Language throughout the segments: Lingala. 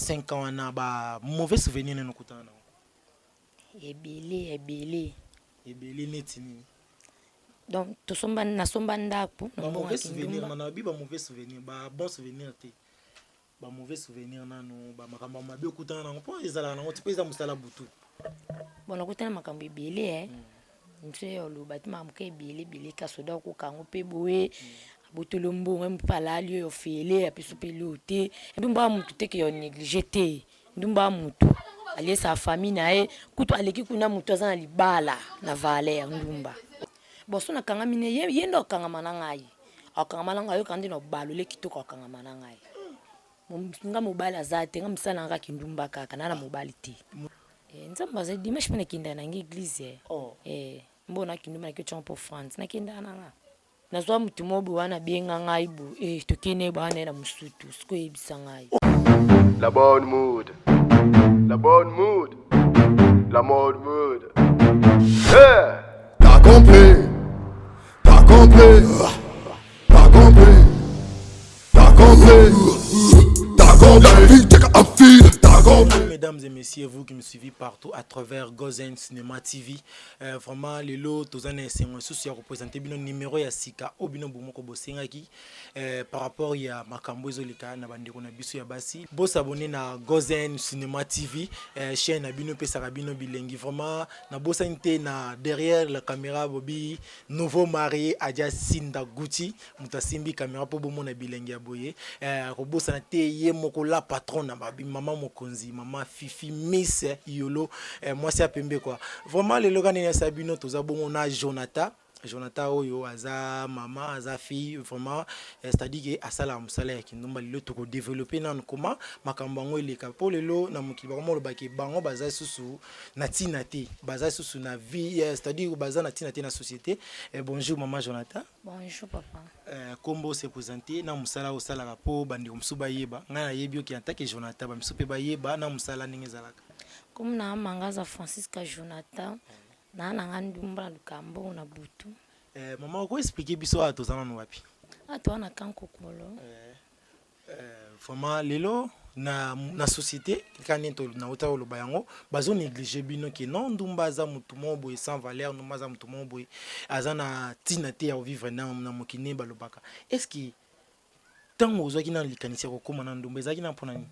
5 ans wana, ba mauvais souvenir nini okutana nango? Ebele, ebele. Ebele neti nini? Donc tosomba, nasomba ndako na Ba mbongo mauvais ya souvenir, kindumba. Nalobi ba mauvais souvenir, ba bon souvenir te. Ba mauvais souvenir nanu, ba makambo ya mabe okutana nango, mpo ezalaka nango ti, mpo eza mosala butu. Bon, nakutana makambo ebele e mosu ya oloba te, makambo ka ebele ebele. Ka soda okoka yango mpe boye, abotoli mbongo mpe alali oyo ofele, apesi mpe eloko te. Ndumba ya mutu te ke yo néglige te. Ndumba ya mutu aliesaka famille na ye, kutu aleki kuna mutu aza na libala na valeur. Ndumba, bon, so nakangami ne ye, ye nde akangama na ngai, akangama na ngai, ayoka nde na balole kitoko, akangama na ngai. Nga mobali aza te, nga mosala na nga kaka kindumba kaka, na mobali te. Nzambe aza. Dimanche mpe nakendaka na ngai église. Oh. Mbo na kindumba naki otyango mpo France, nakendaka na nga, nazwa motu moko boye wana abenga ngai bo e, tokende bana ye na mosutu, sikoyo oyebisa ngai. La bonne mood. La bonne mood. La bonne mood. Hey! T'as compris. T'as compris. T'as compris. T'as compris. T'as compris. La vie t'es un fil. T'as compris. Mesdames et messieurs, vous qui me suivez partout à travers Gozen Cinema TV, vraiment, lelo, toza na esengo lisusu ya représenter bino numéro ya sika o bino bomoko bosengaki par rapport ya makambo ezoleka na bandeko na biso ya basi. Bosabonner na Gozen Cinema TV, chaîne na bino epesaka bino bilengi. Vraiment, nabosani te na derrière la caméra, bobi nouveau marié Adja Sinda Gucci, moto asimbi caméra mpo bomona bilengi ya boye. Kobosana te ye moko la patron na babi, mama mokonzi, mama Fifi Miss Yolo, mwasi ya pembe quoi. Vraiment, lelo kaka nini asala bino, toza bongo na Jonathan. Jonathan oyo aza mama, aza fille vraiment, c'est-à-dire ke asalaka mosala ya kindumba. Lelo tokodévelopper nanu koma makambo yango eleka, mpo lelo na mokili bakoma olobaki bango baza susu na ntina te, baza susu na vie, c'est-à-dire baza na ntina te na société. Bonjour mama Jonathan. Bonjour papa. Kombo, se présenter na mosala osalaka mpo bandeko mosusu bayeba. Ngai nayebi oki en tant que Jonathan, bamisusu mpe bayeba na mosala ndenge ezalaka. Komi na mangaza Francisca Jonathan, naa na nga ndumba, na luka mbongo na butu. Mama, okoexpliquer biso awa toza nanu wapi? Awa toza na Kankokolo. Vraiment, lelo na société kaka nde nauta koloba yango, bazonégliger bino ke non, ndumba aza motu moko boye sans valeur, ndumba aza motu moko boye aza na ntina te ya kovivre na mokili nde balobaka. Est ce que ntango ozwaki na likanisi ya kokóma na ndumba, ezalaki na mpona nini?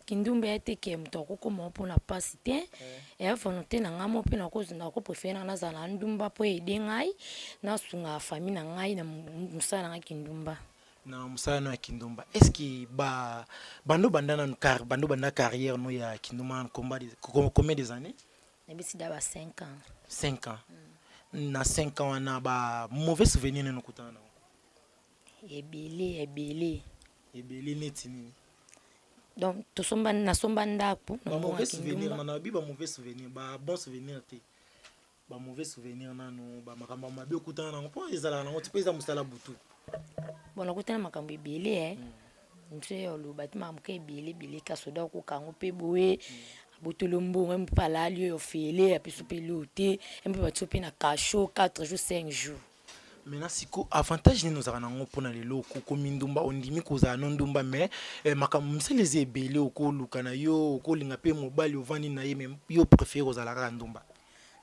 Kindumba ya te ke moto akokoma mpona mpasi te, eya volonté na ngai mo mpe nakopréférer nanga nazala na ndumba mpo aide ngai nasunga famille na ngai na mosala na ngai kindumba. Na mosala no ya kindumba, est ce que ba bando banda nanu car bando banda carrière no ya kindumba nanu combien des années? Nabisi da ba 5 ans. 5 ans. Na 5 ans wana, ba mauvais souvenir nini okutana nango? Ebele, ebele. Ebele neti nini? Donc tosomba, nasomba ndako na Ba mbongo ya mauvais souvenir, kindumba. nalobi ba mauvais souvenir, ba bon souvenir te. Ba mauvais souvenir nanu, ba makambo ya mabe okutana nango, mpo ezalaka nango ti, mpo eza mosala butu. Bon, nakutana makambo ebele e mosu ya oloba te, makambo ka ebele ebele. Ka soda okoka yango mpe boye, abotoli mbongo mpe alali oyo ofele, apesi mpe eloko te, mpe batio mpe na cachot 4 jours, 5 jours. Maintenant siko avantage nini ozalaka nango mpona lelo okomi ndumba, ondimi kozala no ndumba, mais makambo misala eza ebele, okoluka na yo, okolinga mpe mobali ovandi na ye, mais yo préféré kozala kaka ndumba?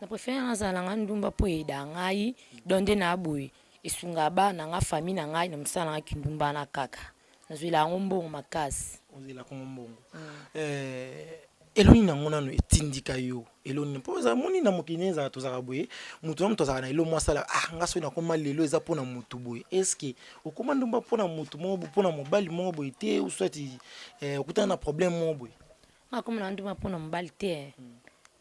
Na préféré nazala na ngai ndumba mpo eyeda ngai, donc nde na boye esungaka bana na nga, famille na ngai na mosala na ngai kindumba na kaka nazwela yango mbongo makasi. Ozelaka ngo mbongo. Eloni nango nano etindika yo eloni mpo eza moni na mokili nde ezalaka, tozalaka boye, motu na moto azalaka na elo mwa asala. Ah, nga soki nakoma lelo eza mpona motu boye. Est ce que okoma ndumba mpona motu moko boye, mpona mobali moko boye te, ou soit okutana na problème moko boye? Nga koma na ndumba mpona mobali te.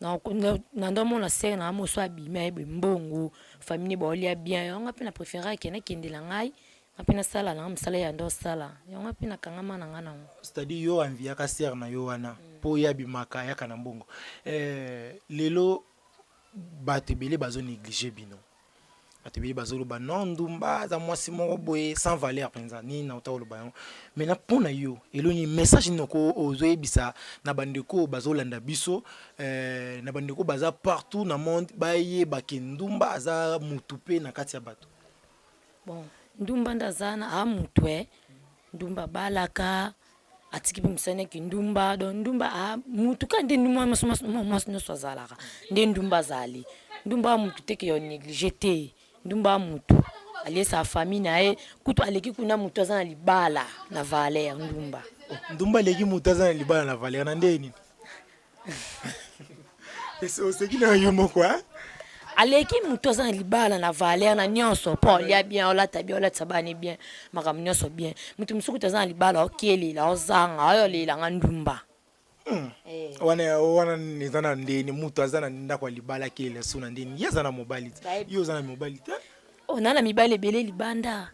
Na ndo mona sere na nga moso abimi, ayebe mbongo, famille baolia bien, yango mpe na préféré ake nakendela ngai, nga mpe nasala nanga mosala ya ndo osala, yango mpe nakangama na nga nango. C'est-à-dire yo enviaka sere na yo wana mpo ye abimaka, ayaka na mbongo. Lelo bato ebele bazonégliger bino, bato ebele bazoloba non, ndumba aza mwasi moko boye sans valeur mpenza, nini nauta koloba yango. Maintenant, mpo na yo eloni message nini oko ozoyebisa na bandeko oyo bazolanda biso, na bandeko baza partout na monde, bayeba ke ndumba aza mutu mpe na kati ya bato? Bon, ndumba nde aza na a mutu e ndumba abalaka. Atiki mpe mosala na kindumba. Donc ndumba ah, mutu kaka nde ndumba, mwasi nyonso azalaka nde ndumba azali. Ndumba mutu te ke yo néglige te. Ndumba mutu aliesaka famille na ye, kutu aleki kuna mutu aza na libala na valeur. Ndumba, ndumba aleki mutu aza na libala na valeur na ndenge nini? Oseki na yo moko. Aleki motu aza na libala na valeur na nyonso, mpo olia bien, olata bien, olatisa bana bien, makambo nyonso bien. Motu mosuku kutu aza na libala, okelela, ozanga oyo olelanga ndumba. Wana wana eza na ndeni moto aza na ndako ya libala akelela so na ndeni ye aza na mobali te? Yo oza na mobali te? Oh, na mibali ebele libanda,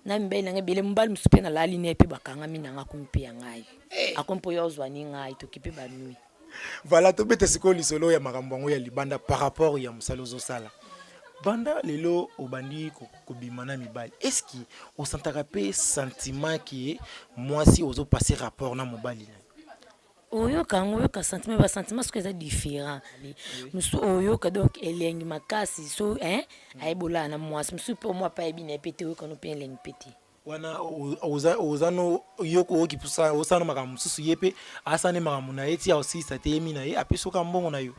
na mibali nanga ebele. Mobali mosusu mpe nalali na ye mpe bakangami nanga, akomi mpe ya ngai, akomi mpo yo ozwani ngai, toki mpe banui. Voilà, tobeta sikoyo lisolo ya makambo yango ya libanda par rapport ya mosala ozosala. Banda lelo obandi kobima na mibali, est-ce osantaka mpe sentiment ke mwasi ozopase rapport na mobali na yo? Oyoka yango, oyoka sentiment, basentiment soki eza différent. Mosusu oyoka donc elengi makasi so ayebi olala na mwasi. Mosusu mpe omwa mpe ayebi na ye mpe te, oyoka no mpe elengi mpe te. Wana oza no yo oyoki osala no makambo mosusu, ye mpe asala nde makambo na ye ti aosilisa te, yemi na ye apesi oka mbongo na yo.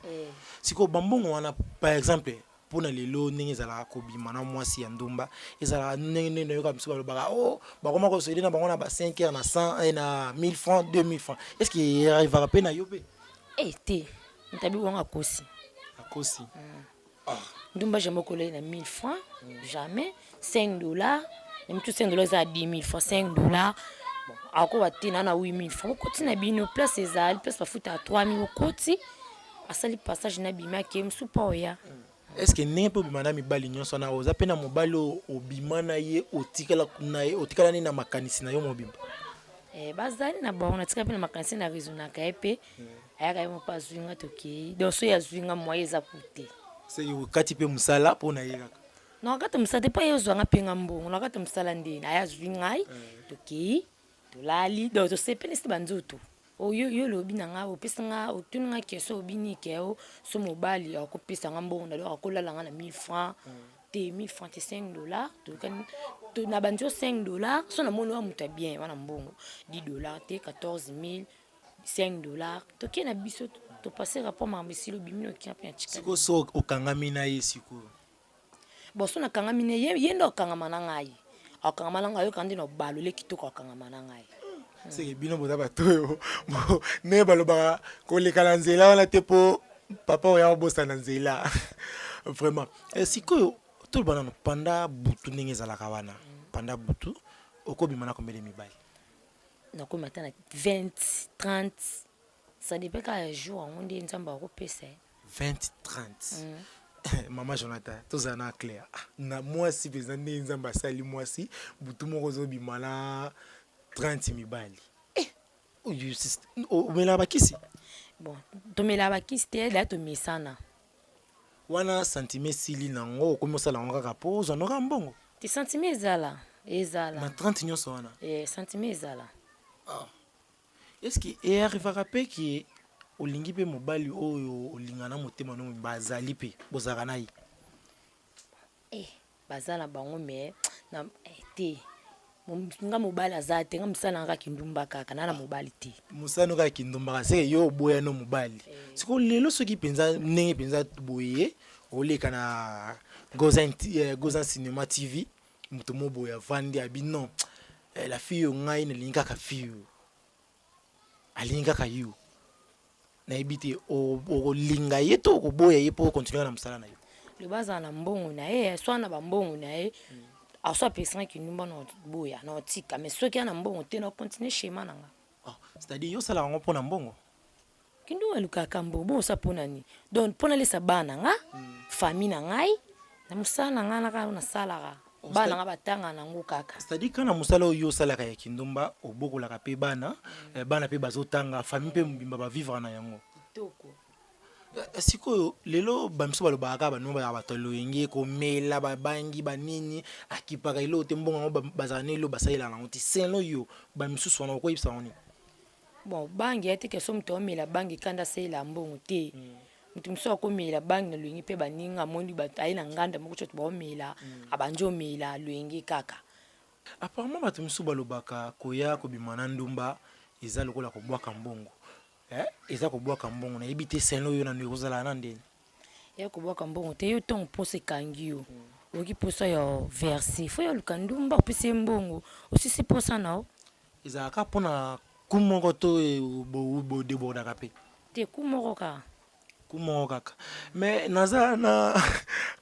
Sikoyo bambongo wana, par exemple, mpona lelo ndenge ezalaka kobima na mwasi ya ndumba, ezalaka ndenge ndenge nayoka mosusu balobaka o bakoma kosede na bango na ba 5 heures na 100, na 1000 francs, 2000 francs, est ce que arrivaka mpe na yo mpe? Eh te, moto abi wanga akosi. Akosi. Ndumba jamais okolai na 1000 francs, jamais. 5 dollars na mitu, 5 dollars eza ya 10 000 francs. 5 dollars, bon, akoba te na 8000 francs. Okoti na bino place, ezali place bafutaka 3000, okoti, asali passage na bimi, ake mosusu mpo oya. Est ce que ndenge mpe obima na mibali nyonso wana, oza mpe na mobali oyo obima na ye, otikala na ye, otikala nini na makanisi na yo mobimba? Eh, bazali na bango, natika mpe na makanisi na raisonnaka ye mpe ayaka ye moko azwi nga, tokei. Donc soki azwi nga, moye eza ku te. Seki okati mpe mosala mpo na ye kaka? Na kati mosala te, mpo ye ozwanga mpe nga mbongo na kati mosala ndeni aya azwi ngai, tokei, tolali, donc tosepelisi banzoto. Oyo yo olobi na nga, opesi nga, otuni nga question, obini ke o so mobali akopesa nga mbongo na akolala nga na 1000 francs te, 1000 francs te, 5 dollars. Tokani na bandi o 5 dollars, so namoni wa moto ya bien wana, mbongo 10 dollars te, 14 000, 5 dollars, tokei na biso, topase rapport, makambo esili, obimi nokia mpe na tika. Sikoyo so okangami na ye sikoyo? Bon, so nakangami ne ye, ye nde akangama na ngai, akangama na ngai, ayoka nde na balole kitoko, akangama na ngai. Seke bino boza bato oyo ndenge balobaka koleka na nzela wana te, mpo papa oyo akobosana nzela vraiment. Sikoyo toloba nano panda butu ndenge ezalaka wana. Panda butu okobima na combien de mibali? Nakomi ata na 20, 30, ça dépend kaka ya jour yango nde Nzambe akopesa ye. 20, 30. Mama Jonathan, tozala na clair. Ah, na mwasi mpenza ndenge Nzambe asali mwasi, butu moko ozobima na 30 mibali. Eh, oyo omelaka bakisi? Bon, tomelaka bakisi te, daya tomesana. Wana sentiment esili nango, okomi osala yango kaka mpo ozwa noka mbongo? Te, sentiment ezala, ezala. Na 30 nyonso wana? Eh, sentiment ezala. Est ce que earrivaka mpe ke olingi mpe mobali oyo olinga na motema no mobimba, azali mpe bozalaka na ye? Eh, baza na bango, mais na te, nga mobali aza te. Nga mosala nanga kaka kindumba kaka, na mobali te. Mosala no kaka kindumbaka, seke yo oboya no mobali. Sikoyo lelo soki mpenza ndenge mpenza boye oleka na Gozan Cinéma TV, moto mo boye avandi abi non, la fille oyo ngai nalingi kaka, fille oyo alingi kaka yo, nayebi te okolinga ye to okoboya ye mpo okontinue na mosala na yo? Loba azala na mbongo na ye, so na bambongo na ye, aso apesanga kindumba na boya na otika, mais soki ana mbongo te, na continue schéma na nga. Oh, c'est-à-dire yo osalaka yango mpo na mbongo? Kindumba elukaka mbongo. Bongo osa mpo na nini? Donc mpo nalesa bana nga, famille na ngai, na mosala na ngai naka nasalaka, bana nga batanga nango kaka. C'est-à-dire kana mosala oyo osalaka ya kindumba, obokolaka mpe bana, bana mpe bazotanga, famille mpe mobimba bavivre na yango. Kitoko. Sikoyo lelo bamisu balobaka kaka bango bazalaka bato ya loyenge, komela babangi banini, akipaka eloko te, mbongo yango bazala na eloko basalelaka yango te. Selon yo, bamisusu wana okoyebisa bango nini? Bon, bangi ya te ke so moto aomela bangi kanda asalela mbongo te. Moto mosusu akomela bangi na loyenge mpe baninga amoni bato aye na nganda moko ti bato baomela, abandi omela loyenge kaka. Apparemment bato mosusu balobaka koya kobima na ndumba. Eza lokola kobwaka mbongo. Eh, eza kobwaka mbongo. Nayebi te selon yo nanu ekozala na ndeni. Ya kobwaka mbongo te, yo ntango mposa ekangi yo, oyoki mposa ya verse, fo yo oluka ndumba opesi ye mbongo, osisi mposa na yo. Ezalaka mpona coup moko to bodebordaka mpe? Te, coup moko kaka. Coup moko kaka. Mais naza na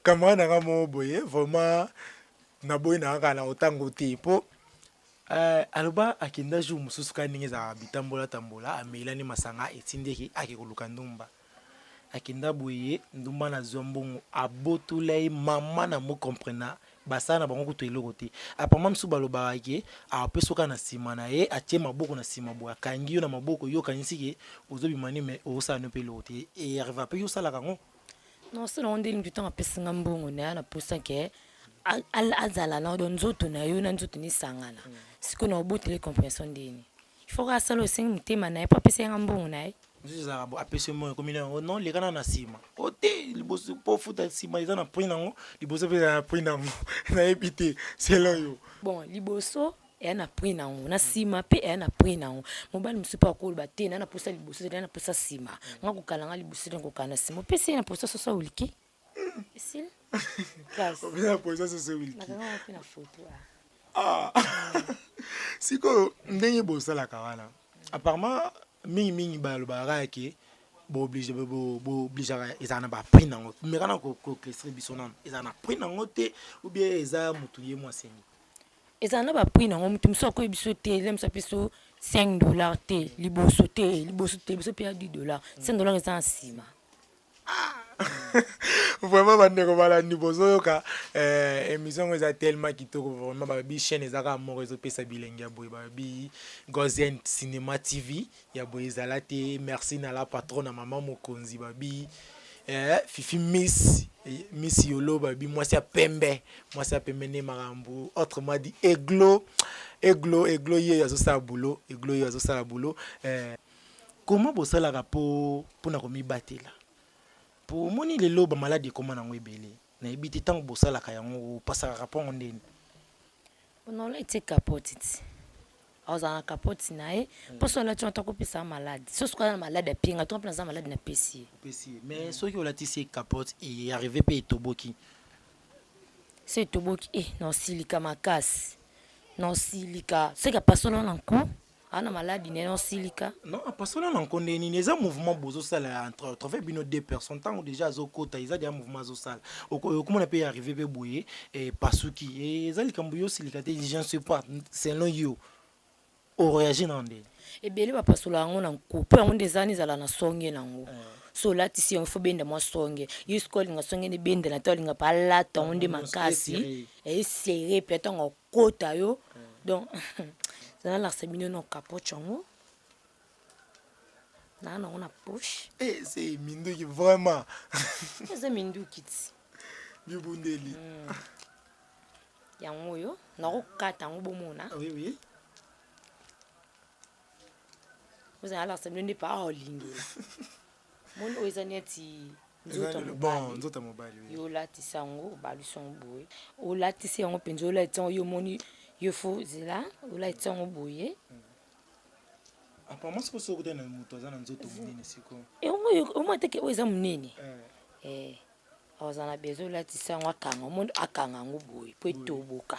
camarade na nga moko boye, vraiment naboyi na kaka na kotango te mpo aloba akenda jour mosusu kaka ndenge ezalaka bitambola tambola, amelani masanga etindi eke ake koluka ndumba. Akenda boye ndumba na zwa mbongo abotola ye mama na mo comprena basala na bango kutu eloko te. Apparemment misusu balobaka ke apesi yo kaka na sima na ye, atie maboko na sima boye akangi yo na maboko, yo okanisi ke ozobima nde mais ozosala no mpe eloko te. E arriva pe yo osalaka yango? Non, osala yango nde mutu tango apesi nga mbongo na ye na posa ke azala na donc nzoto na yo na nzoto na esangana. Sikoyo na obotela ye comprehension ndeni? Il faut kaka asala oyo esengi motema na ye po apesa ye nga mbongo na ye. Mosusu ezalaka bo apesi yo mbongo ekomi na yango non leka na na nsima o te liboso mpo ofuta nsima eza na prix nango liboso mpe eza na prix nango nayebi te selon yo. Bon liboso eya na prix nango na nsima mpe eya na prix nango mobali mosusu mpe akoloba te na na posa liboso te na na posa nsima nga kokala nga liboso te kokala na nsima opesi ye na posa soso oliki esili classe opesi na posa soso oliki nakanga mpe na foto ah sikoyo ndenge bosalaka wana apparemment mingi mingi balobaka kaka ke boobligeaka ezala na baprix nango meka na koéclaircir biso nano ezala na prix nango te ou bien eza motu ye mwa asengi ezala na baprix nango moto mosusu akoyi biso te eza mosusu apesi yo 5 dollar te liboso te liboso te liboso mpe ya 10 dollar 5 dollar eza na nsima. Vraiment bandeko balandi bozoyoka eh, émission yango eza tellement kitoko vraiment balobi chaîne eza kaka moko ezopesa bilengi ya boye balobi Gozen Cinema TV ya boye ezala te merci na la patronne na mama mokonzi balobi eh, Fifi Miss Miss Yolo balobi mwasi ya pembe mwasi ya pembe nde makambo autrement dit eglo eglo eglo ye azosala boulot eglo ye azosala boulot eh, Comment bosalaka po pona komibatela? Po omoni lelo ba maladi ekoma nango ebele nayebi te tango bosalaka yango opasaka rapport yango ndeni? Bon olati ye capote ti azala na capote na ye po soki alati yango te akopesa nga maladi soki sikoyo aza na maladi ya pied nga to nga pe naza na maladi na pesi ye. Opesi ye mais soki olatisi ye capote e arrive pe etoboki? Soki etoboki eh naosilika makasi naosilika soki apasoli nga na nko. Aza na maladi naye osilika. Non apasola na nko nde nini eza mouvement bozo sala entre à travers bino deux personnes tango dejà azo kota eza dejà mouvement azo sala okomona pe arrive pe boye epasuki eza likambo yo osilika te je ne sais pas selon yo o reagir na ndenge. Ebele ba pasola yango na nko po yango nde eza wana ezala na songe na ngo soki olatisi yango il faut obenda mwa songe ye sikoyo alinga songe nde ebendana te alinga pe alata yango nde makasi e serre pe tango akota yo donc Zala nalakisa bino nao capote yango naa nango na poche. Eh, c'est minduki vraiment. Eza minduki ti. Bibundeli. Yango oyo nakokata yango bomona. Oui oui. Ozala nalakisa bino nde pa olingela. Moni oyo eza neti nzoto ya Bon, mobali. nzoto ya mobali oui. Yo olatisa yango obalusi yango boye olatisi yango mpenza olatisi yango yo omoni yo fo zela olatisi yango boye. Apparemment sikoyo soki okutani na moto aza na nzoto monene sikoyo. Yango omona te ke oyo eza monene eh akozala na besoin olatisa yango akanga omoni akanga yango boye po etoboka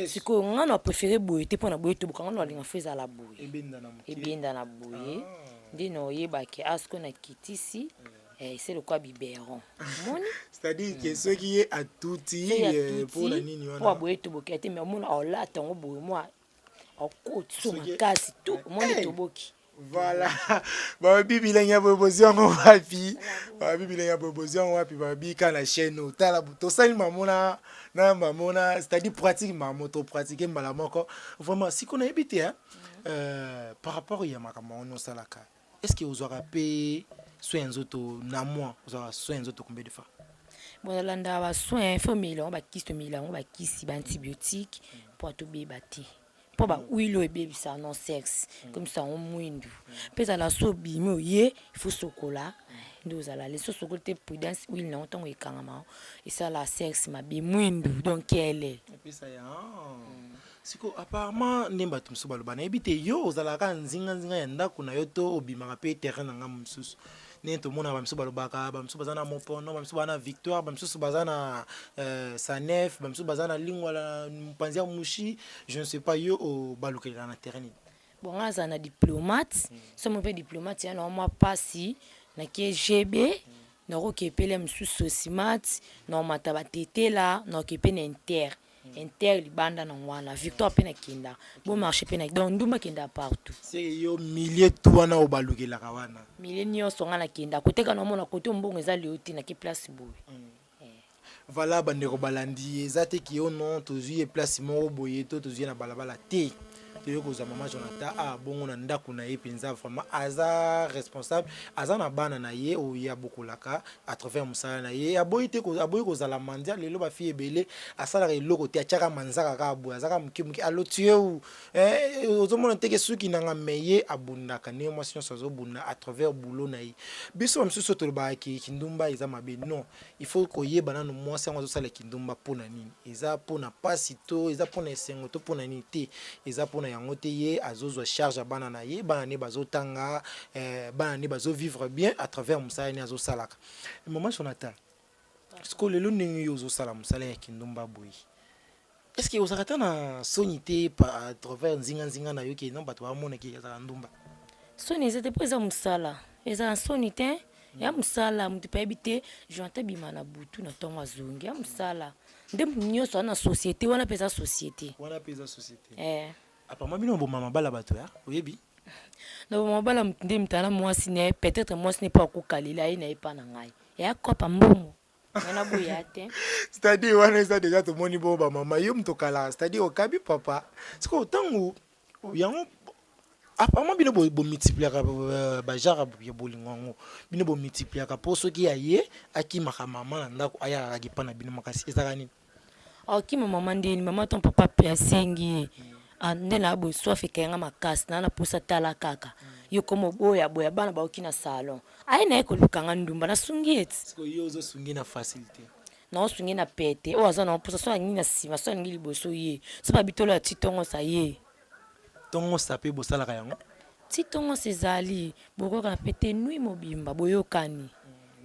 sikoyo nga na prefere boye te pona boye etoboka nga na linga fo ezala boye ebendana boye nde na oyeba ke ah sikoyo na kitisi ese lokola biberon omoni c'est-à-dire que soki ye atuti pona nini wana po boye etoboka te mais omona olata yango boye mwa okoti so makasi tu omoni etoboki. Voilà. Balobi bilenge ya boye bozwi yango wapi? Balobi bilenge ya boye bozwi yango wapi? Balobi kaka na chaîne oyo. Tala tosali mamo na na mamo na c'est-à-dire pratique mamo to pratiquer mbala moko. Vraiment siko nayebi te hein. Par rapport ya makambo yango nyonso osalaka, est-ce que ozwaka pe soin ya nzoto na mois ozwaka soin ya nzoto combien de fois? Bon nalandaka ba soins, il faut omela yango ba kisi, tomela yango ba kisi ba antibiotiques po tobeba te. Po ba huile oyo ebebisaka non sexe ekomisa yango mwindu pe ezala soki obimi oye il faut osokola nde ozala alaise soki osokoli te prudence huile na yango tango ekangama esala sexe mabe mwindu donc kele. Siko apparemment nde bato mosusu baloba, nayebi te, yo ozalaka nzinganzinga ya ndako na yo to obimaka mpe terrain na ngambo mosusu? Ndenge tomonaka bamisusu balobaka, bamisusu baza na Mopono, bamisusu baza na Victoire, bamisusu baza na Sanef, bamisusu baza na Lingwala, mopanzi ya Mushi, je ne sais pas, yo obalukelaka na terrain nini? Bon, nga azala na Diplomate. Somo mpe Diplomate ya na mwa pasi nake GB, nakoki epele mosusu Osimat, naomata batetela, naoke mpe na Inter libanda na wana Victoire mpe nakenda Bon Marché mpe na, donc ndumba akenda partout. Se yo milieu tu wana obalukelaka wana? Milieu nyonso nga nakenda, koteka naomona kote mbongo eza leo te, nake place boye. Voilà, bandeko balandi, eza te ki yo non, tozwi ye place moko boye to tozwi ye na balabala te. Toyei kozwa mama Jonathan a bongo na ndako na ye mpenza. Vraiment aza responsable, aza na bana na ye oyo ye abokolaka à travers mosala na ye. Aboyi te, aboyi kozala mandia. Lelo bafille ebele asalaka eloko te, atiaka manzaka kaka boye, azaka moke moke aloti ye, ozomona teke suki nanga, me ye abundaka ndenge mwasi nyonso azobunda à travers boulot na ye. Biso bamisusu tolobaka ke kindumba eza mabe. Non, il faut koyeba nanu mwasi yango azosala kindumba mpona nini. Eza mpona pasi to eza mpona esengo to mpona nini? Te, eza mpona yango te. Ye azozwa charge ya bana na ye, bana ne bazotanga, bana ne bazovivre bien à travers mosala ne azosalaka. Mama Jonathan, sikoyo lelo ndenge yo ozosala mosala ya kindumba boye, est ce que ozalaka ta na soni te à travers nzinganzinga na yo ke non, bato bamonaki azalaka ndumba? Soni eza te, mpo eza mosala. Eza na soni te, ya mosala. Moto mpe ayebi te Jonathan bima na butu, na ntongo azongi. Ya mosala nde moto nyonso aza na société wana mpe eza société. Wana mpe eza société. Apparemment bino boma mabala bato ya oyebi. Na boma mabala moto nde moto ana mwasi na ye, peut-être mwasi ne mpo akokalela ye na ye mpa na ngai eya kopa mbongo nga na boya te. C'est-à-dire wana eza déjà tomoni bo bamama, yo moto okalaka, c'est-à-dire okabi papa. Sikoyo ntango yango apparemment bino bomultipliaka bagenre ya bolingo yango, bino bomultipliaka mpo soki ya ye akimaka mama na ndako, ayakaka epa na bino makasi, ezalaka nini? Akima mama ndeni mama to papa mpe asengi ye. Ah, nde na boye soif ekayanga makasi na pusa, tala kaka yo komo boya boya, bana baoki na salon, aye na ye kolukanga ndumba, nasungi ye ti. Sikoyo yo ozosungi na facilité? Naosungi na pete oyo aza na mposa, so alingi na nsima, so alingi liboso ye, so babitolo ya ti ntongo sa ye. Ntongo sa mpe bosalaka yango? Ti ntongo sa ezali, bokoyoka na pete nuit mobimba, boyokani.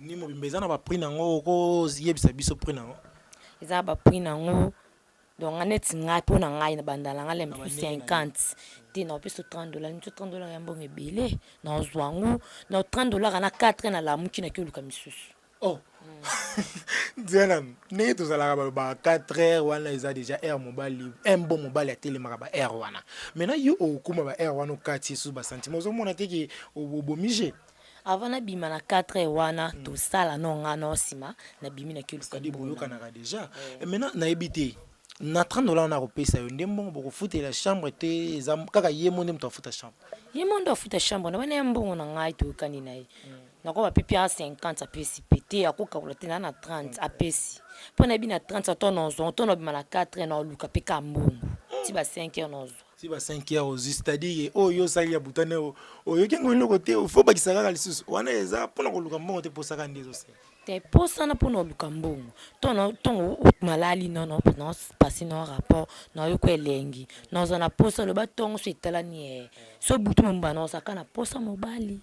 Nuit mobimba eza na baprix nango? Okoyebisa biso prix nango? Eza na baprix nango. Donc nga neti ngai, mpo na ngai na bandala ngai le mosusu 50 te, na opesa 30 dollar. Mosusu 30 dollar ya mbongo ebele, nazwa yango na 30 dollar na 4, nalamuki, naki oluka misusu. Oh, nzela ndenge tozalaka, balobaka 4 heures wana eza déjà heure mobali, un bon mobali atelemaka ba heure wana. Maintenant yo okóma ba heure wana, okati susu basentiment, ozomona te ke obomi je? Avant nabima na 4 heures wana, tosala no nga no nsima nabimi, naki oluka. C'est-à-dire boyokanaka déjà. Maintenant nayebi te, na 30 dollar wana akopesa yo nde mbongo bokofutela chambre te? Eza kaka ye mo nde moto afuta chambre? Ye mo nde afuta chambre na wana ya mbongo na ngai, toyokani na ye. Nakoba mpe pia 50, apesi pe te, akokabola te na 30, apesi mpo nayebi na 30 to nozwa to nobima na 4 heures, naoluka mpe ka mbongo ti ba 5 heures nozwa. Ti ba 5 heures ozwi, c'est-à-dire oyo osali ya butane, oyoki yango eloko te, fo bakisa kaka lisusu. Wana eza mpona koluka mbongo te, posaka nde ezosala? Te, posana mpona oluka mbongo. Ntongo nalali nono, naopase na rapport, nayoka elengi, nazwa na posa loba ntongo so etalani ye, so butu mobimba nazalaka na posa mobali.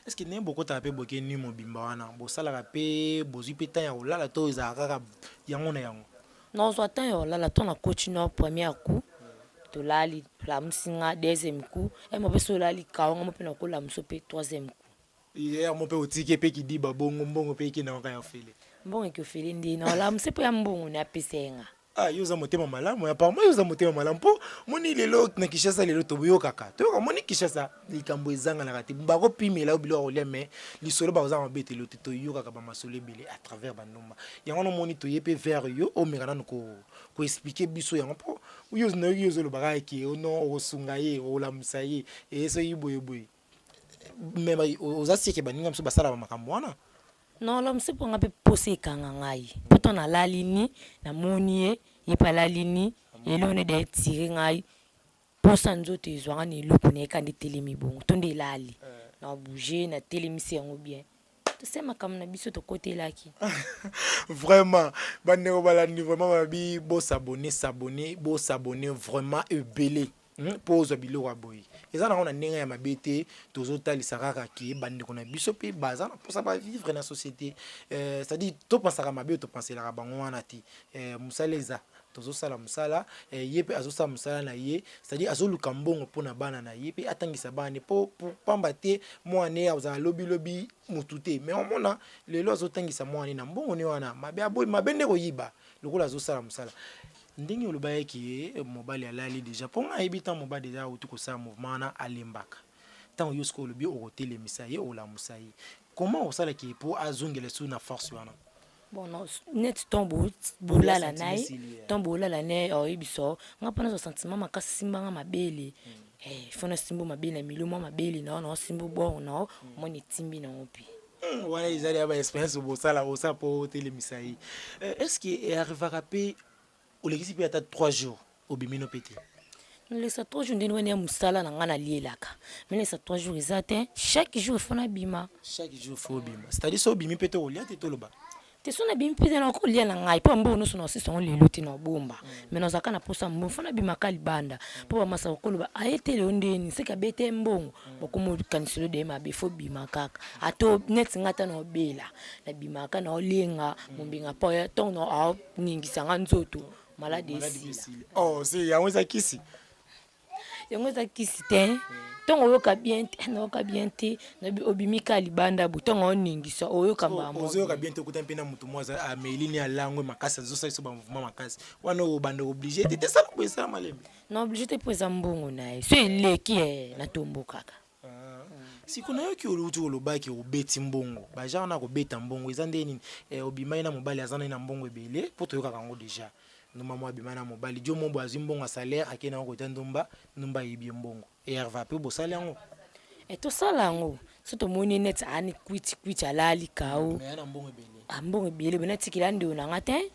Est ce que ndenge bokotaka mpe boke nuit mobimba wana, bosalaka mpe, bozwi mpe temps ya kolala to ezalaka kaka yango na yango? Nazwa temps ya kolala to nakoti no première coup, tolali, tolamusi nga deuxième coup e mo mpe so olali kao nga mo mpe nakolamuso mpe troisième coup. Yer mo mpe otiki mpe kidiba bongo, mbongo mpe ekende kaka ya ofele? Mbongo eke ofele nde naolamusi mpo ya mbongo ne apesa ye nga. Ah, yo oza motema malamu. Apparemment yo oza motema malamu, mpo moni lelo na Kinshasa, lelo toyokaka, toyoka, moni Kinshasa likambo ezanganaka te. Bakopimela yo biloko ya kolia, mais lisolo bakoza mabetelo te. Toyokaka bamasolo ebele à travers bandumba yango wana. Omoni, toye mpe vers yo, omeka nanu koexpliquer biso yango, mpo yo nayoki yo ozoloba kaka ke non, okosunga ye, okolamusa ye, eye soki boyeboye, mais oza sieke baninga mosusu basala bamakambo wana. Naolamusi mpo nga mpe posa ekanga ngai, mpo to nalali ni namoni ye, ye mpe alali ni eloko nde etire ngai mposa nzoto ezwanga na eloko na ye, ka nde etelemi bongo to nde elali na bouge, natelemisi yango bien. Tosali makambo na biso tokotelaki. Vraiment bandeko balandi vraiment babi bo s'abonner s'abonner bo s'abonner vraiment ebele mpo ozwa biloko ya boye eza nango na ndenge ya mabe te. Tozotalisa kaka ke bandeko na biso mpe baza na mposa bavivre na société, c'est-à-dire topensaka mabe, topenselaka bango wana te. Mosala eza, tozosala mosala, ye mpe azosala mosala na ye, c'est-à-dire azoluka mbongo mpona bana na ye mpe atangisa bana ne mpo pamba te mwana ye azala lobilobi motu te. Mais omona lelo azotangisa mwana na mbongo ne wana mabe, aboyi mabe nde koyiba lokola azosala mosala. Ndenge oloba ye ke mobali alali déjà, mpo nga ayebi ntango mobali déjà auti kosala mouvement wana alembaka. Ntango yo sikoyo olobi okotelemisa ye, olamusa ye, comment osalaki mpo azongela su na force wana? Bon, neti ntongo bolala na ye, ntongo bolala na ye, oyebisa nga mpo nazwa sentiment makasi, simbanga mabele. Fo nasimba mabele na milio mwa mabele na yo, naosimba bord na yo, omoni etimbi nango mpe. Wana ezali ya baexpérience bosala, osala mpo otelemisa ye. Est ce que arrivaka mpe olekisi mpe ata 3 jours obimi no mpe te? Nalekisa 3 jours ndeni wana ya mosala na ngai nalielaka, me nalekisa 3 jours eza te. Chaque jour fo nabima. Chaque jour fo obima, c'est-à-dire so obimi mpe te kolia te, toloba? Te, so nabimi mpe te nakolia na ngai, mpo mbongo nyonso naosisa yango lelo te, naobomba. Me nazalaka na mposa mbongo, fo nabimaka libanda mpo bamasaka koloba aye te lelo ndeni seke abete mbongo, bakoma okaniselo de mabe. Fo bima kaka, ata neti ngai ata naobela, nabimaka, naolenga mombinga mpo ntongo aoningisa nga nzoto, maladi esila. Oh, si yango eza kisi? Yango eza kisi te. Ntongo oyoka bien te, nayoka bien te, obimi ka libanda bo ntongo oningisa, oyoka mbamo. Ozoyoka bien te, okuta mpe na motu moko ameli ni alangwe makasi, azosala biso bamouvement makasi wana, obanda oblige te te sala boye, esala malembe. Na oblige te mpo eza mbongo na ye. So eleki natombokaka. Siko nayoki oluti olobaki obeti mbongo, bagenre na kobeta mbongo eza nde nini? Obimai na mobali aza nai na mbongo ebele, mpo toyokaka yango déjà, ndumba moko abima na mobali dio mobo azwi mbongo ya salaire, akei nango kota ndumba, ndumba ayibi ye mbongo. Erva mpe bosali yango? Tosala yango so tomoni neti ani kwiti kwiti alali kao. Mais na mbongo ebele. Mbongo ebele boye, natikela ndeko na nga te.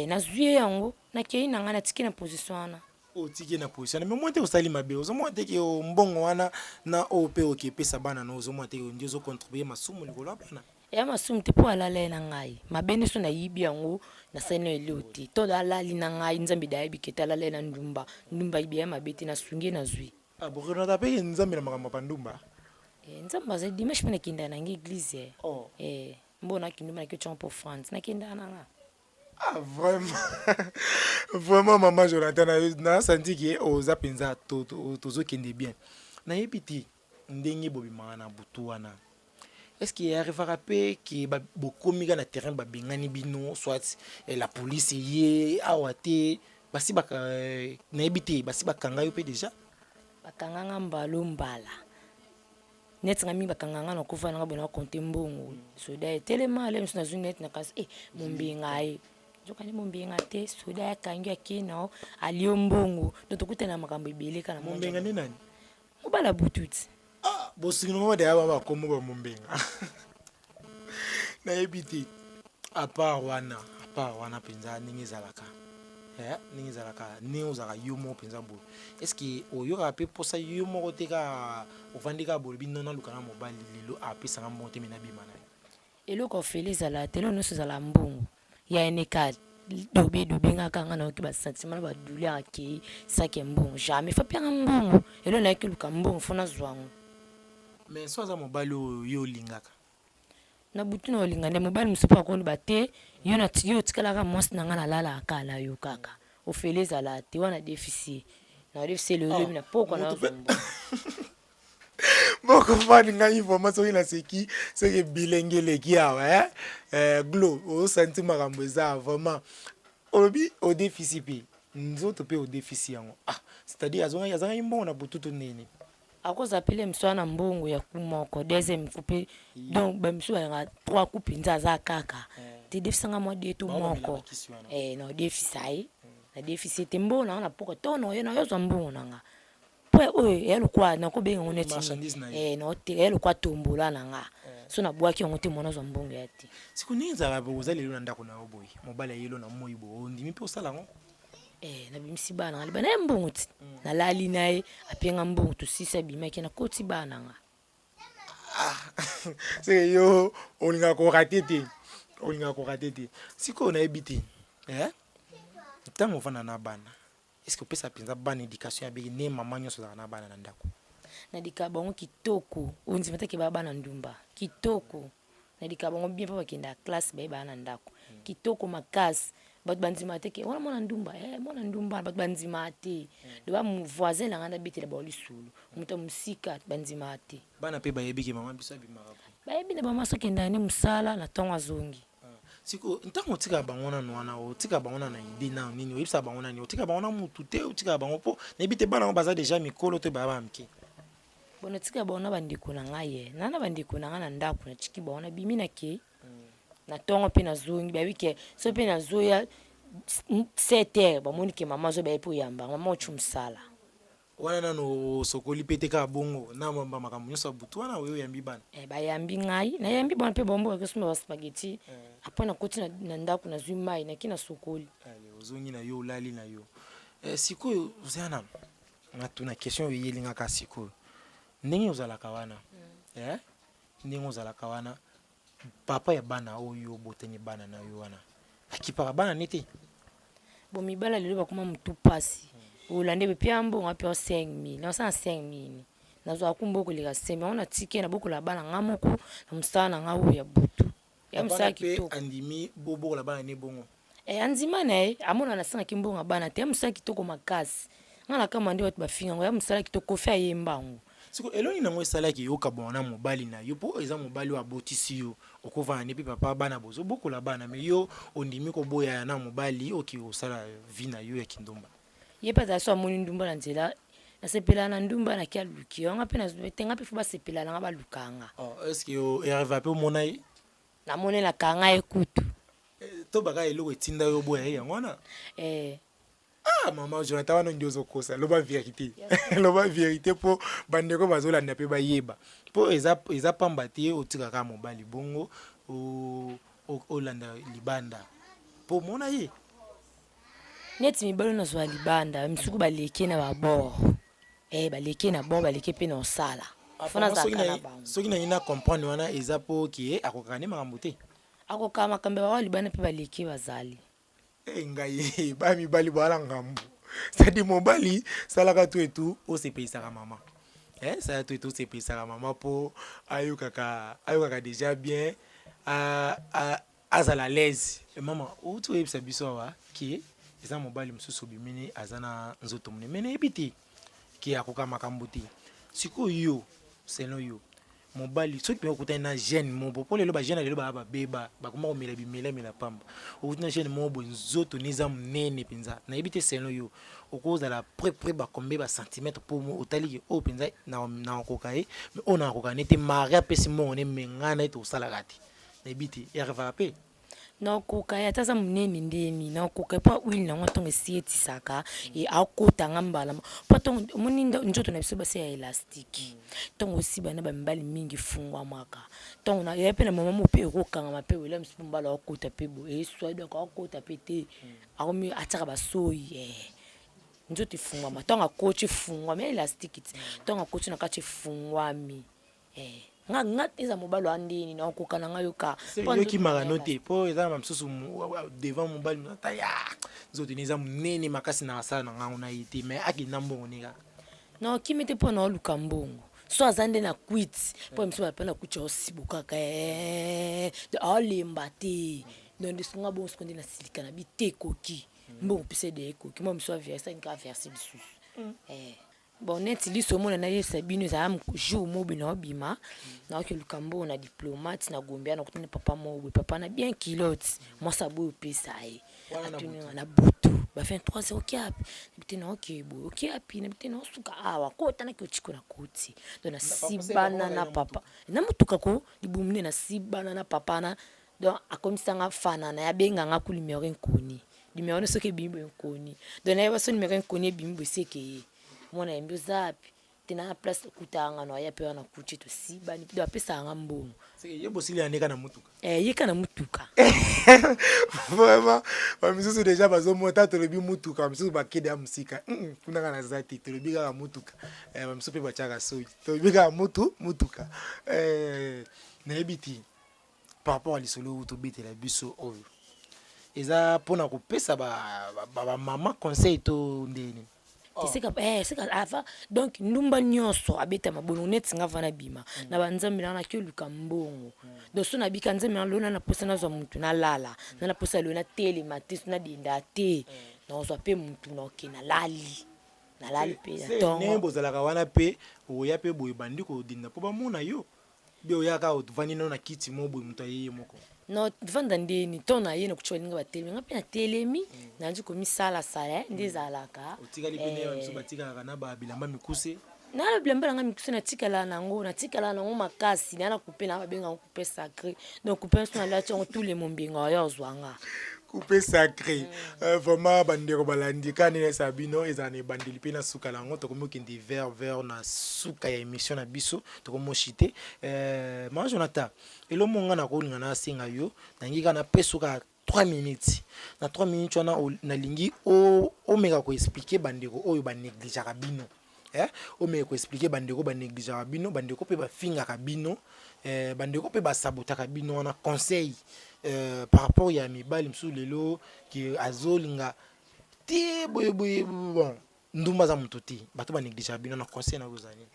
Nazwi ye yango, nakei na ngai, natiki na position wana. Otiki na position, mais moi te osali mabe. Ozomona te ke mbongo wana na oyo mpe oke epesa bana na, ozomona te ke ndi ozocontribue masumu likolo ya bana? Eya masumu te mpo alala ye na ngai. Mabe nyonso nayibi yango, nasali na eloko te. To alali na ngai, Nzambe da ayebi ke te alala ye na ndumba, ndumba ayibi ya mabe te, nasungi ye, nazwi. Ah, borenata mpe Nzambe na makambo ya bandumba? Nzambe azali. Dimanche mpe nakendaka na ngai église. Mbo nakenduma, naki otyango mpo France, nakendaka na nga. Ah, vraiment, vraiment mama Jonathan, nasanti ke oza mpenza, tozokende bien. Nayebi te ndenge bobimaka na butu wana, est ce que arrivaka mpe ke bokomi kaka na terrain, babengani bino, soit la police ye awa te, basi nayebi te, basi bakanga yo mpe déjà? Bakanganga mbalo mbala. Neti nga mingi bakanga nga na kufa nanga boye, nakonte mbongo, soda etelema ale mosu, nazwi neti na kasi mombinga ye, nzokande mombinga te, soda akangi, akei nao, alio mbongo. Donc tokutana na makambo ebele kaka na Mombenga nde nani? Mobala butu ti. Ah, bosingi mama deya ba bakombo ba mombenga, nayebi te. À part wana, à part wana mpenza, ndenge ezalaka, ndenge ezalaka, ndenge ozalaka yo moko mpenza boye, est ce que oyokaka mpe mposa yo moko te, kaka ovandi kaka boye, olobi: "Non, naluka na mobali lelo apesanga mbongo te, me nabima na ye"? Eloko ofele ezala te, eloko nyonso ezala mbongo ya eneka dobe dobe. Nga kanga nayoki basentiment na badouleur, akei saki ya mbongo, jamais fa pianga mbongo. Eloko nayaki luka mbongo, fo nazwa yango. Mais so aza mobali oyo yo olingaka? Na butu na olinga nde mobali mosusu mpo akoloba te yo na yo otikalaka mwasi na ngai, nalalaka kaka na yo kaka, ofele ezala te wana, defisi na defisi elobi na pokwa na ozwa mbongo. Bokofani ngai vraiment soki naseki, soki bilenge eleki awa, glo osanti makambo eza vraiment. Olobi odefisi mpe nzoto mpe odefisi yango, ah, c'est-à-dire azangaki mbongo na butu to ndeni? Akozala pele mosu wana mbongo ya ku moko, deuxième coup mpe, donc bamisu balingaka trois coup mpenza, aza kaka te, defisanga mwa de to moko na odefisa ye, nadefisi ye te mbongo nanga na pokwa to na oye na oyozwa mbongo nanga, mpo oyo eya lokwa nakobenga yango neti naoteka ya lokwa tombola na nga, so nabwaki yango te, mwana azwa mbongo ya te. Siko ndenge ezalaka boye, oza lelo na ndako na yo boye, mobali ayelo na moi boye, ondimi mpe osala yango? Nabimisi bana nga liba na ye mbongo ti nalali na ye, apenga mbongo, tosisi, abimaki, nakoti bana nga. Ah seke yo olingaka ko rater te, olingaka ko rater te. Sikoyo nayebi te eh tango ovanda na bana est ce que opesaka penza bana education ya bien ndenge maman nionso azalaka na bana na ndaku? Nadikaka bango kitoko, ondima te ke ba bana ndumba, kitoko. Nadikaka bango bien po bakendaka classe baye baya na ndaku, kitoko makasi. Batu bandimaka te ke wana mwana ndumba eh mwana ndumba batu bandimaka te. Donc ba voisin na nga nde abetela bango lisolo, moto ya mosika bandimaka te. Bana pe bayebi ke maman biso abimaka boye? Bayebi na bango soki akendaka nde mosala na tongo azongi. Sikoyo ntango otikaka bango nanu wana otikaka bango nanu na idee nanu nini oyebisaka bango nani otikaka bango na mutu te otikaka bango po nayebi te bana yango baza dejà mikolo to baya bana mike? Bon natikaka bango na ba ndeko na ngai eh na na ba ndeko na ngai na ndaku natiki bango na bimi na keyi na tongo pe nazongi bayebi ke soki pe nazoya 7 heures bamoni ke mama azoya baye pe koyamba nga mama otshu musala. Wana nanu osokoli pe te kaka bongo na ba makambo nionso ya butu wana oye oyambi bana? Eh bayambi ngai nayambi bango pe bango bake kosomba ba spaghetti après nakoti na ndaku nazui mayi nake nasokoli. Allez ozongi na yo olali na yo eh sikoyo zela nanu natuna question oyo eyeli nga kaka sikoyo ndenge ozalaka wana eh ndenge ozalaka wana Papa ya bana oyo yo obotani bana na yo wana akipaka bana ne te? Bon mibali ya lelo bakoma mutu pasi olandi pia mbongo apia yo 5000 nasala 5000 nazwaka ku mbongo koleka 5000 yango natiki ye nabokola bana nga moko na mosala na nga oyo ya butu ya mosala kitoko andimi bobokola bana ne bongo? Eh andima na ye amona nasengaki mbongo ya bana te ya mosala kitoko makasi nga nakamwa nde batu bafinga ngo ya mosala kitoko koffi ayemba yango. Sikoyo elongi nango esalaki yo okabwana na mobali na yo po eza mobali oyo abotisi yo okovanda ne pe papa bana bozo bokola bana mais yo ondimi koboya na mobali oke kosala vie na yo ya kindumba. Ye pe azala soki amoni ndumba na nzela nasepelaka na ndumba nake aluki yo nga pe te nga pe faut basepela na nga baluka nga. Oh est ce que o reva pe omona ye? Namonelaka nga ye kutu. To baka eloko etinda yo oboya ye yango wana? Eh. Ah maman Jonathan wana nde ozokosa loba verite loba verite po bandeko bazolanda pe bayeba po eza eza pamba te otika kaka mobali bongo olanda libanda po omona ye neti mibali oyo nazwa libanda misuku baleki na ba bord eh baleki na bord baleki pe na osala faut nazalaka na bango soki nalingi na comprendre wana eza po ke akokaka nde makambo te akokaka makambo ya baoyo libanda pe baleki bazali Eh ngai ba mibali boala ngambu c'est-à-dire mobali salaka tout et tout osepelisaka mama eh sala tout et tout osepelisaka mama po ayokaka ayokaka déjà bien azala à l'aise mama outi oyebisa biso awa ke eza mobali mosusu obimini aza na nzoto monene mais nayebi te ke akoka makambo te sikoyo yo selon yo Mobali soki penza okutani na jeune moko boye po lelo ba jeune ya lelo ba beba bakoma komela bimela mela pamba okuti na jeune moko boye nzoto ne eza munene penza nayebi te selon yo okozala près près ba combien ba centimètre po otali ke oyo penza nakokoka ye mais oyo nakokoka ne te marie apesi mbongo ne mais ngai na ye tokosalaka te nayebi te e arrivaka pe? Nakoka ye ata aza munene nde nini nakoka ye po huile nango ntango esi etisaka e akota nga mbala moko po ntango omoni nzoto na biso basi ya elastique ntango osiba na ba mibali mingi efungwamaka ntango na ya pe na moment moko pe ekokangama pe wela mosusu mobali akota pe boye eswa donc akota pe te akomi atiaka ba soyi eh nzoto efungwama ntango akoti efungwami ya elastique ti ntango akoti na kati efungwami. Eh, nga nga eza mobali wa ndeni na okoka na nga yoka. Yo kimaka no te po eza na misusu devant mobali ata ya nzoto ne eza munene makasi na asala na ngango na ye te mais akenda mbongo ne kaka. Na okimi te po na oluka mbongo. So aza nde na kwiti po misusu ba na kwiti osibo kaka eh aolemba te. Donc nde nga bongo siko nde na silika na bi te ekoki. Mbongo pesa de ekoki. Mwa misusu a verser nga verser lisusu. Eh. Bon neti liso omona nayebisa bino ezala jour moko boye naobima naoki luka mbongo na diplomate na gombe wana nakutani papa moko boye papa na bien culotte mwasi aboyi opesa ye atuni nga na butu ba 23 heures oke api nabi te naoke boye oke api nabi te naosuka awa kota nake otiko na koti donc nasibana na papa na motuka ko libumu nde nasibana na papa na donc akomisa nga fana na ye abenga nga ku numero inconnu Numero no soki ebimi boye nkoni. Donc nayeba so numero inconnu ebimi boye seke ye. Mwana yambi oza wapi? Te na place okutaka nga na ya pe wana kuchi tosibani do apesaka nga mbongo. Seke ye bosili ya neka na mutuka. Eh ye ka na mutuka. Vraiment ba misusu deja bazomona ta tolobi mutuka ba misusu bakede ya musika kuna nga naza te tolobi kaka mutuka eh, ba misusu pe batiaka soyi tolobi kaka mutu mutuka eh, nayebi te par rapport ya lisolo oyo tobetela biso oyo eza mpona kopesa ba, ba, ba, ba mama conseil to ndeni Oh. Seka eh seka ava donc ndumba nyonso abeta mabongo neti nga vana bima mm. na banzambe na naki oluka mbongo mm. donc so nabika nzambe na lona na posa nazwa mutu nalala mm. na na posa lona telema te so nadenda te mm. nazwa mpe mutu na oke nalali nalali mpe na tongo bozalaka wana mpe oya mpe boye bandi kodinda mpo bamona yo Be oya kaka ovandi nano na kiti moko boye moto aye ye moko. Na vanda ndeni to na ye na kutu baninga batelemi nga mpe natelemi mm. nandi komisalasala eh, nde ezalaka. Otikali mpe ndenge bamisusu batikalaka na ba bilamba mikuse. Na bilamba na nga mikuse natikala nango natikala nango makasi na na coupe na babenga yango coupe sacré donc coupe nyonso nalati yango tous les mombenga oyo ozwa nga. Coupe sacré. Mm. Euh, vraiment bandeko balandi kaka ndenge nayesaka bino ezala na ebandeli mpe na suka na yango tokomi okende vers vers na suka ya émission na biso tokomi ochite euh, mama Jonathan elo mo nga nakolinga nasenga yo nalingi kaka napesa kaka 3 minutes na 3 minutes wana nalingi omeka koexplike bandeko oyo banegligeaka bino eh, omeka koexplike bandeko banegligeaka bino bandeko mpe bafingaka bino eh, bandeko mpe basabotaka bino wana conseil eh, par rapport ya mibali mosusu lelo ke azolinga te boye boye bon ndumba aza moto te bato banegligeaka bino na conseil na yo ozali nini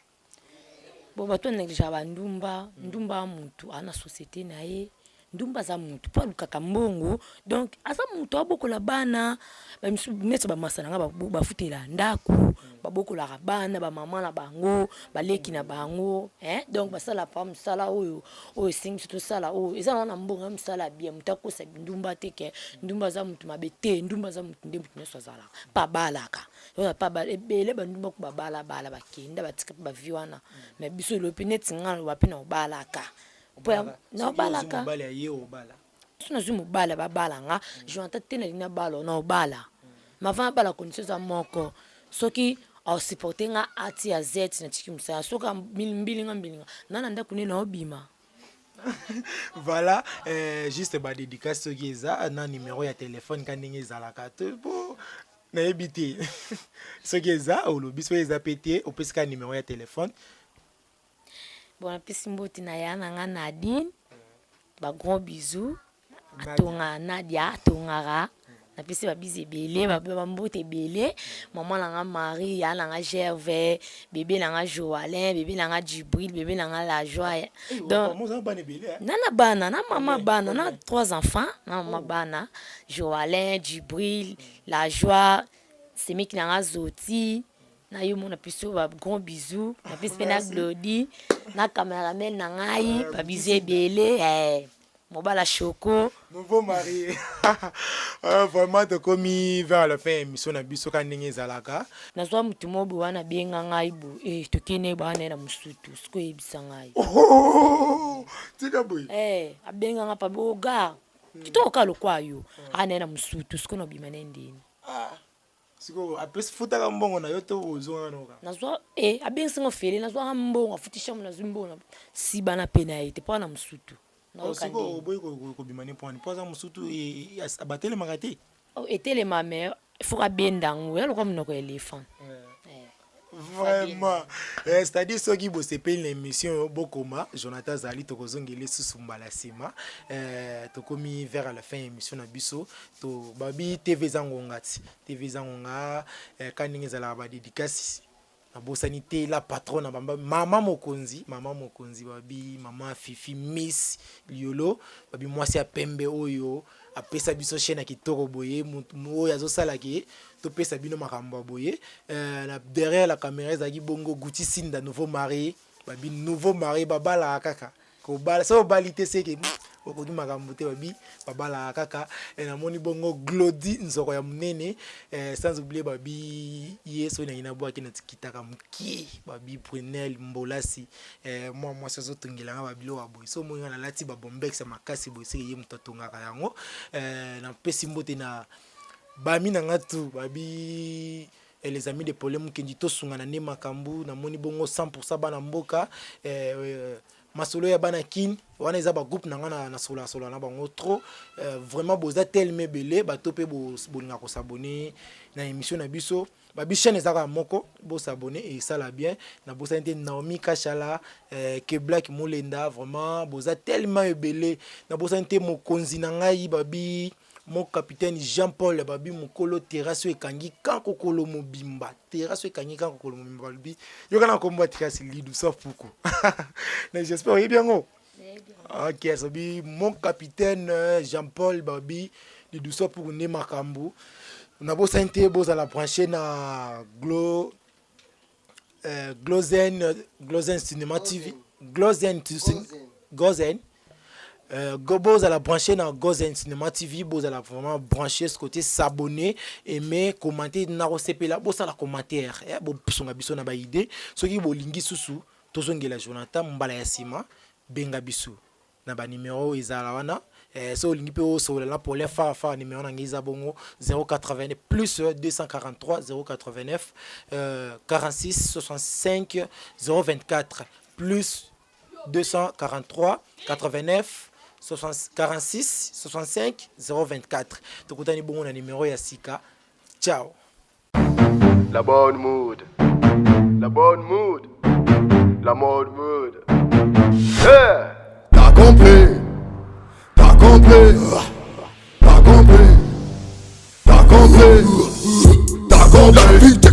Bon bato ba negligeaka ba ndumba, ndumba aza mutu aza na societe na ye, ndumba aza mutu po alukaka mbongo donc aza mutu abokola bana ba misusu neti ba masta na nga ba futela ndaku ba bokolaka bana ba maman na bango ba leki na bango hein donc basala pa musala oyo oyo esengi biso tosala oyo eza na mbongo ya musala ya bien mutu akosa ndumba te ke ndumba aza mutu mabe te ndumba aza mutu nde mutu nionso azalaka pe abalaka. Oyo pa ba ebele ba ndumba ku ba bala bala ba kenda ba tika pe ba vie wana mais biso lelo pe neti nga naloba pe na obalaka po na obalaka soki nazui mobali ba bala nga Jonathan te nalingi na bala na obala mais avant na bala condition eza moko soki ao supporter nga a ti a z na tiki musala soki mbilinga mbilinga nga na ndaku ne nao bima. Voilà juste ba dedicace soki eza na numero ya telephone ka ndenge ezalaka te po nayebi te soki eza olobi soki eza pe te opesi kaka numero ya telephone. Bon napesi mbote na ya na nga Nadine ba gros bisous atonga Nadia atongaka napesi ba bizi ebele ba mbote ebele maman na nga Marie ya na nga Gervais bebe na nga Joalin bebe na nga Djibril bebe na nga la joie donc na na bana na mama bana na trois enfants na mama bana Joalin Djibril La joie semeki na nga zoti na yo mona biso ba grand bisous na pesi pe na Glody na cameraman na ngai ba bisous ebele eh mobala choco nouveau marié vraiment tokomi vers la fin ya émission na biso ka ndenge ezalaka nazwa motu moko boye wana abenga ngai boye eh, tokende ye bana ye na mosutu sikoyo oyebisa ngai oh, tika boye eh, abenga ngai pabe ogar Kitoko kaka lokwa yo. Ah naye na musutu sikoyo na bima naye ndeni. Ah sikoyo apesi futaka mbongo na yo to ozonga na kaka. Nazwa eh abengisi nga ofele nazwaka mbongo afuti chambre nazwi mbongo na siba na pe na ye te po na musutu. Oh, sikoyo oboyi kobima ne pwani po aza musutu batelemaka te. Oh, etelema mais faut abenda yango ya lokola monoko ya elephant. Vraiment. Eh, c'est-à-dire soki bosepeli na émission oyo bokoma Jonathan azali tokozongela lisusu mbala nsima eh, tokomi vers à la fin ya émission na biso to babi TV eza ngonga ti TV eza ngonga eh, ka ndenge ezalaka ba dédicace nabosani te la patronne bamba mama mokonzi mama mokonzi babi mama Fifi Miss Liolo babi mwasi ya pembe oyo apesa biso chaîne ya kitoko boye mutu oyo azosala ke topesa bino makambo ya boye euh, na derrière la caméra ezalaki bongo Gucci Sinda nouveau mari babi nouveau mari babalaka kaka kobala soki obali te seke okoki makambo te babi babalaka kaka eh, namoni bongo Glody nzoko ya monene eh, sans oublier babi ye soki nangi nabwaki na tikitaka mokie babi Brunel Mbolasi eh, mwa mwasi azotongela nga babiloko ya boye so omoni nga nalati ba bombex ya makasi boye seke ye moto atongaka yango eh, napesi mbote na bami na nga tu babi. Eh, les amis de Paulin Mukendi, tosungana nde makambo. Namoni bongo 100% bana mboka, eh, masolo ya bana Kin wana eza bagroupe na nga na, na solola solola na bango trop. Vraiment boza telema ebele, bato mpe bolinga kos'abonner na émission na biso. Babi chaîne eza kaka moko, bos'abonner, esala bien. Nabosani te Naomi Kashala, ke Black Molenda. Vraiment boza tellement ebele. Nabosani te mokonzi na ngai, babi mo capitaine Jean Paul, babi mokolo terrasse oyo ekangi kankokolo mobimba, terrasse oyo ekangi kankokolo mobimba. Balobi yoka na nkombo ya terrasse Lidusa Fuku na j'espère oyebi yango. Ok, sobi mon capitaine Jean Paul, babi Lidusa Puku nde makambo. Nabosani te bozala branché na Glozen, Glozen Cinéma TV, Glozen, Gozen. Bozala branché na Gozen Cinéma TV, bozala vraiment branché ce côté, s'abonner, aimer, commenter. Nakosepela bosala commentaire, bosunga biso na baidée. Soki bolingi susu tozongela Jonathan mbala ya nsima, benga biso na banimero ezala wana. So olingi mpe osolola na Paulin Farafara, numéro na ngai eza bongo 080 plus 243 089 46 65 024, plus 243 89 46 65 024. Tokutani bongo na numéro ya sika. Ciao. La bonne mood. La bonne mood. La mode mood. Yeah! T'as compris? T'as compris? T'as compris? T'as compris? T'as compris?